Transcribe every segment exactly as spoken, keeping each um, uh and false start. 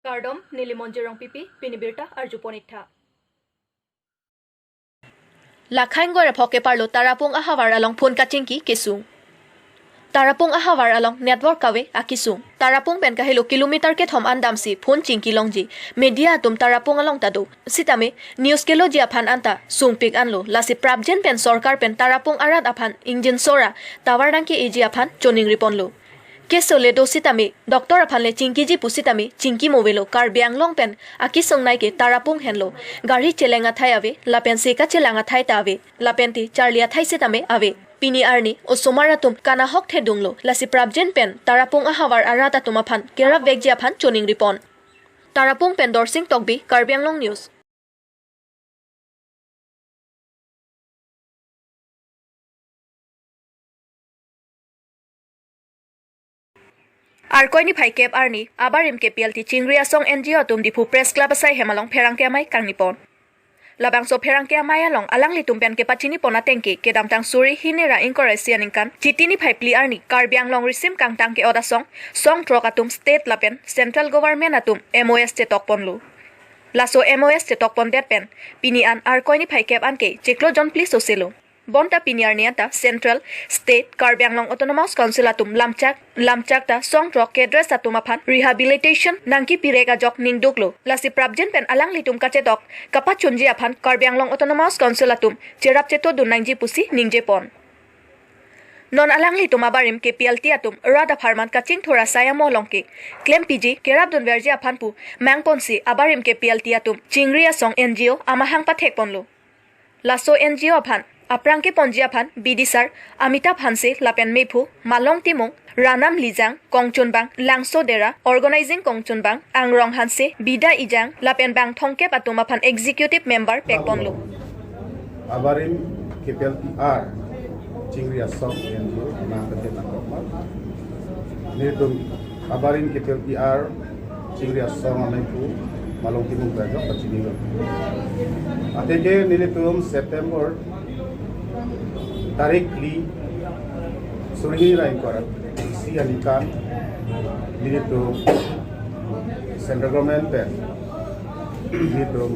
Kardom, neli Monjir Rongpipi, pini birta arjupon iktha. Lakhang Gorephok keparlo Tarapung ahavar along phone kachingki kesung. Tarapung ahavar along network kave akesung. Tarapung pen kahelo kilometer kethom an damsi phone chingki longji. Media atum Tarapung along ta do. Sitame news keloji aphan anta sungpik anlo. Lasi prapjin pen sorkar pen Tarapung arat aphan ingjinso ra tower nangke-eji aphan choningri ponlo. Keso le do sitame, doctor aphan le chingkiji pusitame, chingki mo avelo. Karbi Anglong pen akesung nai ke Tarapung henlo. Gari cheleng athai ave, lapen se kachelang athai ta ave, lapen te charli athai sitame ave. Pini arni osomar atum kanahok thedunglo. Lasi prapjin pen Tarapung ahavar arat atum aphan kerap vekji aphan choningri pon. Tarapung pen Dorsing Tokbi, Karbi Anglong News. Arkoi niphai kep arni abarim K P L T chingri asong N G O atum Diphu Press Club asai hem along pherangke amei kangni pon. Labangso pherangke amei along alanglitum pen kepachini pon ateng ke kedamtang suri hini ra ingkoi ra isi aningkan Chiti niphai phli arni Karbi Anglong risim kangtang ke-ot asong song throk atum state lapen central government atum M O S chetok ponlo. Laso M O S chetok pondet pen pini an Arkoi niphai kep an ke chiklo jon phli soselo. Bonta pini arni anta Central, State, Karbi Anglong Autonomous Council atum lamchak, lamchak ta song throk cadres atum aphan rehabilitation nangkipirek ajok ningduklo. Lasi prapjin pen alanglitum kachetok kapachunji aphan Karbi Anglong Autonomous Council atum cherap chetodun nangji pusi ningje pon. Non alanglitum abarim K P L T atum rat apharman kachingthur asai amo along ke klempiji kerapdunverji aphan pu mang ponsi abarim K P L T atum chingri asong N G O amahang pathek ponlo. Laso N G O aphan aphrang keponji aphan B D sir Amitabh Hanse lapen mephu Malong Timung, Ranam Lijang, kongchunbang Langso Dera, organizing kongchunbang Angrong Hanse, Bida Ijang lapen bang thomkep atum aphan executive member pek ponlo. Abarim K P L T R chingri asong N G O nang kete nang kokma. Nelitum abarim K P L T R chingri asong amei pu Malong Timung pen ajok pachinilo. Athe ke nelitum September tarik phli suri hini ra ingkoi ra isi aningkan nelitum central government pen nelitum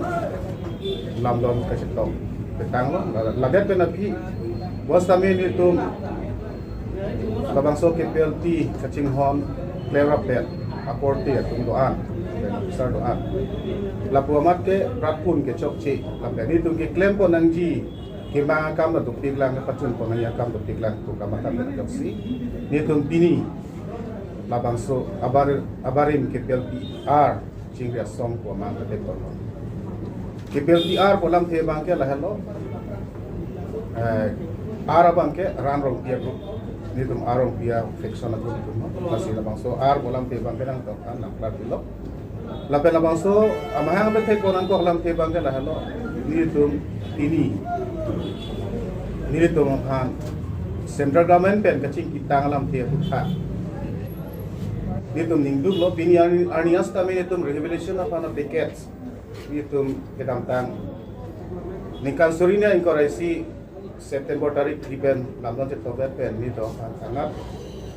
lamdon kachetok petanglo. Ladet pen aphi bos tame nelitum labangso K P L T kachinghon klemrap pen akorte atum do-an, officer do-an. Lapu amat ke pratpun kechokche, lapen nelitum keklem pon nangji kemang akam ta dopiklang, kepachun pon nangji akam dopiklang pu kamatha pen ajoksi nelitum pini labangso abar, abarim K P L T R chingri asong pu amang kete pon. K P L T R pu alamthe abang ke lahelo. Eh, R abang ke Ran Rongpi agroup. Nelitum R Rongpi a-faction agroup atum. Lasi labangso R pu alamthe abang ke nangtok an nangklar pilo. Lapen labangso amahang pathek pon nangkok alamthe abang ke lahelo. Nelitum pini, nelitum aphan central government pen kachingkitang alamthe aputhak nelitum ningduklo. Pini arni, arni sitame nelitum rehabilitation aphan a-package nelitum kedamtang ningkan suri hini ingkoi ra isi September tarik phli pen lamdon chetok pen nelitum aphan anat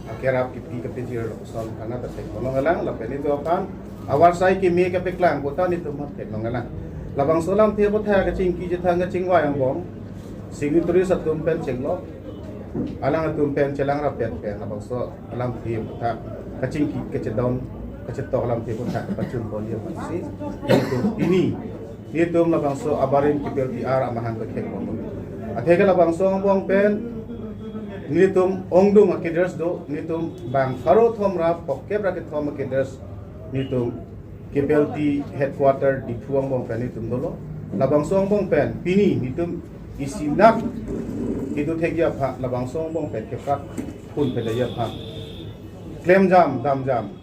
akerap kipi kapejir lapuson anat athek ponlong elang, lapen nelitum aphan avarsai keme kapeklang kota nelitum aphan theklong elang. Labangso alamthe aputhak kachingki chethang kachingvai angbong signatories atum pen chenglok, alangtum pen chelang rapet pen labangso alamthe aputhak kachingki kachedon kachetok alamthe aputhak pachun ponji aphansi nelitum pini nelitum labangso abarim K P L T R amahang kethek pon. Athe ke labangso angbong pen nelitum ongdung a-cadres do, nelitum bang pharo thom ra phokep ra kethom a-cadres nelitum K P L T headquarter Diphu angbong pen nelitum dolo. Labangso angbong pen pini nelitum isinak kedo thekji aphan, labangso angbong pen keprat phun peda ji aphan, klemjam damjam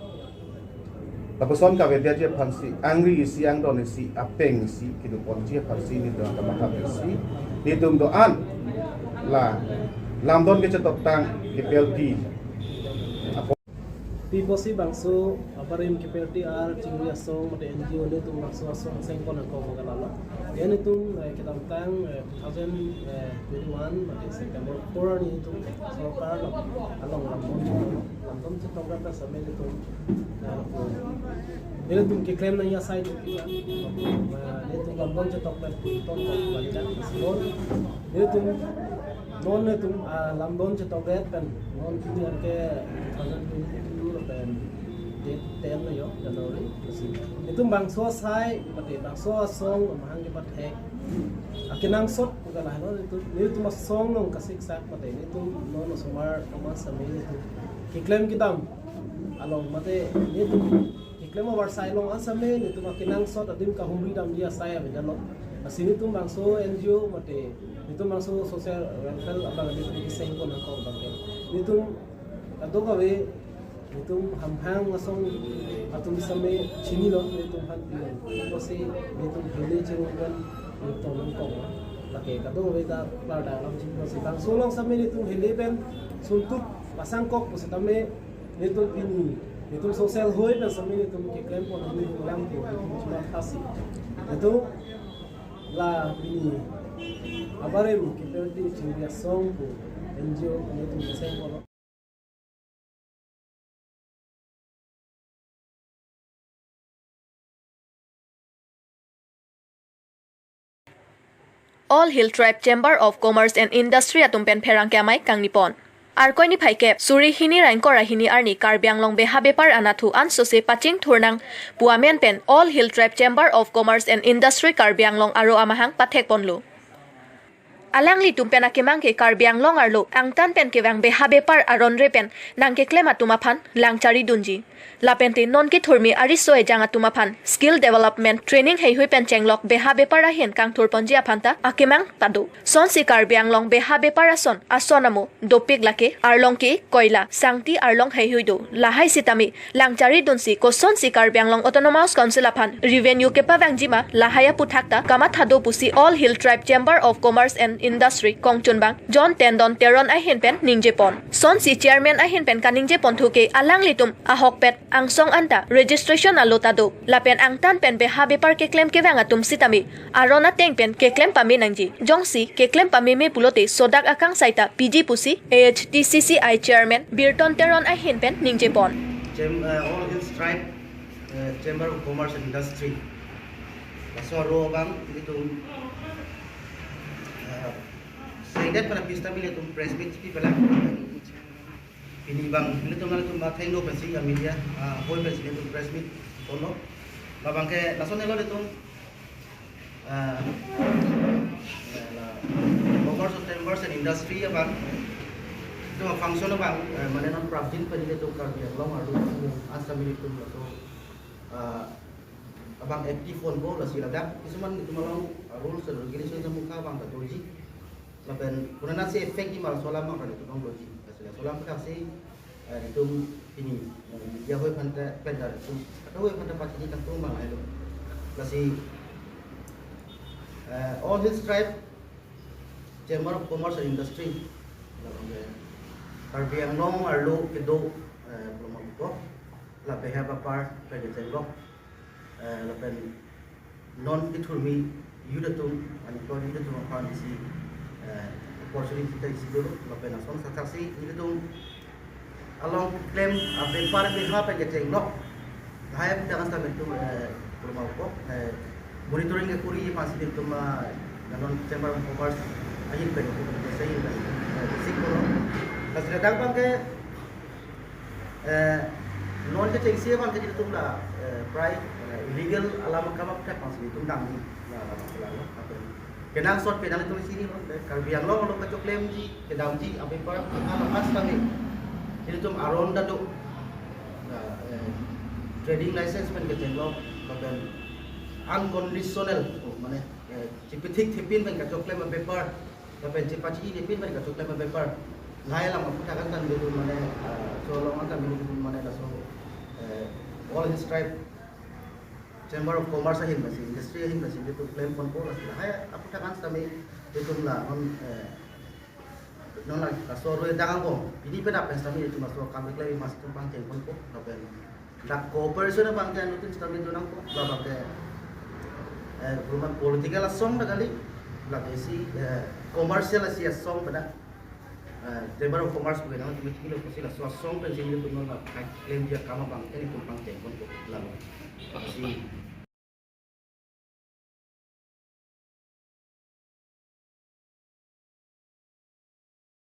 lapuson kavedetji aphansi, angri isi angdon isi apeng isi kedo ponji aphansi nelitum kamatha pensi nelitum do-an la lamdon kechetoktang K P L T apot. Pi pusi bangso abarim keperti ar chingri asong mate N G O netum bangso asong sengkon ako mogalalo. Ya netum, eh, kedamtang, eh, two thousand twenty-one mate September four netum sorkar along, along lambon, lambon chetokdet asame netum, eh, netum keklem nangji asai netum, eh, netum lambon chetokdet netum, netum non netum, ah, lambon chetokdet pen non pini anke two thousand twenty-two pen date ten na yo, January. Netum bangso asai mate bangso asong amahang kepathek akenangsot pu kalahai lo netum, netum asong along kasiksak mate netum non osomar asong same netum keklem kedam along mate netum keklem avarsai along asame netum akenangsot adim kahumri damji asai avedet lo. Lasi netum bangso N G O mate netum bangso social welfare abang netum kesengkon ako abang ke netum kadokave netum hamhang asong atum same chinilo, netum aphan pi pusi netum hele chirungkan netum nangkok. Lake kadokave ta klardak alam chini pusi bangso along same netum hele pen suntuk pasangkok pusitame netum pini netum social hoi pen same netum keklempon aning langpo netum chuma thasi. Netum la pini abarim keperti chingri asong pu N G O netum kesengkon. All Hill Tribe Chamber of Commerce and Industry atum pen pherangke amei kangnipon. Arkoi niphai kep, suri hini ra ingkoi ra hini arni Karbi Anglong beha bepar anatthu ansose pachingthur nang pu amen pen All Hill Tribe Chamber of Commerce and Industry Karbi Anglong aro amahang pathekponlo. Alanglitum pen akemang ke Karbi Anglong arlo angtan pen kevang beha bepar aron re pen nangkeklem atum aphan lang charidunji. Lapente non kethurmi ariso ejang atum aphan skill development training heihui pen chenglok beha bepar ahin kangthurponji aphan ta akemang pado. Sonsi Karbi Anglong beha bepar ason ason amo dopik lake arlong ke koila, sangti arlong heihui do. Lahai sitame lang charidunsi kosonsi Karbi Anglong Autonomous Council aphan revenue kepavangjima lahai aphuthak ta kamathado pusi All Hill Tribe Chamber of Commerce and Industry kongchunbang John Tendon Teron ahin pen ningjepon. Sonsi chairman ahin pen kaningjepon thu ke alanglitum ahokpet angsong anta registration alo ta do. Lapen angtan pen beha bepar keklem kevang atum sitame aron ateng pen keklem pame nangji. Jongsi keklem pameme pulote sodak akangsai ta piji pusi A H T C C I Chairman Birton Teron ahin pen ningjepon. Chem-, eh, All Hills Tribe, eh, Chamber of Commerce and Industry. Laso aro abang ilitum, eh, sengdet pen aphi sitame ilitum press meet pi pala. Pini abang ilitum nanglitum athengno pensi a media, ah, hoi pensi ilitum press meet ponlo. Labang ke lason helo ilitum, ah, la Commerce of Chambers and Industry abang, ilitum function abang, eh, mane non prapjin pen ilitum Karbi Anglong arlo asam ilitum laso, ah, abang active ponpo. Lasi ladak kisuman ilitum along, ah, rules and regulations amukha abang ta doji. Lapen konatsi effect ji ma laso alam abang ta ilitum along doji. Lasi laso alam aphuthak si, eh, ilitum pini, eh, media hoi aphan ta pen ta ilitum, kata hoi aphan ta pachini kangtung abang lahelo. Lasi, eh, All Hills Tribe Chamber of Commerce and Industry, labang ke Karbi Anglong arlo kedo, eh, puloma buko, la beha bepar pen kechenglok, eh, lapen non kethurmi youth atum, ani ko youth atum aphan isi, eh, opportunity ta isi dolo, lapen ason sathak si youth atum along klem abepar beha pen kechenglok. Lahai aphuthak an sitame ilitum, eh, puloma buko, eh, monitoring kekuri aphansi ilitum, ah, non Chamber of Commerce ahin pen, ahin pen, eh, basic kono. Lasi ladak abang ke, eh, non kechengsi abang ke ilitum la, eh, prai, eh, illegal alam akam aphuthak aphansi ilitum damji. La, la, la, la, la, apa? Kenangsot penang ilitum isi ni, eh, Karbi Anglong arlo kachoklemji, kedamji abepar, ah, la pas kami. Ilitum aron ta do. La, eh, trading license pen kechenglok, lapen unconditional, oh, mane, eh, chepethik thepin pen kachoklem abepar, lapen chepachi thepin pen kachoklem abepar. Lahai alam aphuthak an sitame ilitum mane, ah, laso along an sitame ilitum mane laso, eh, All Hills Tribe Chamber of Commerce ahin pensi, industry ahin pensi ilitum klem ponpo. Lasi lahai aphuthak an sitame ilitum la non, eh, Non la laso aroi dang angbong, pini pen dak pen sitame itum laso akam keklem mas itum pangcheng ponpo, lapen dak cooperation abang ke anuttin sitame do nangpo, labang ke, eh, government political asong dak kali, lake isi, eh, commercial isi asong pen dak, eh, Chamber of Commerce pu nang itum kilo pusi laso asong pensi itum non la klemji akam abang ke itum pangcheng ponpo, lapen si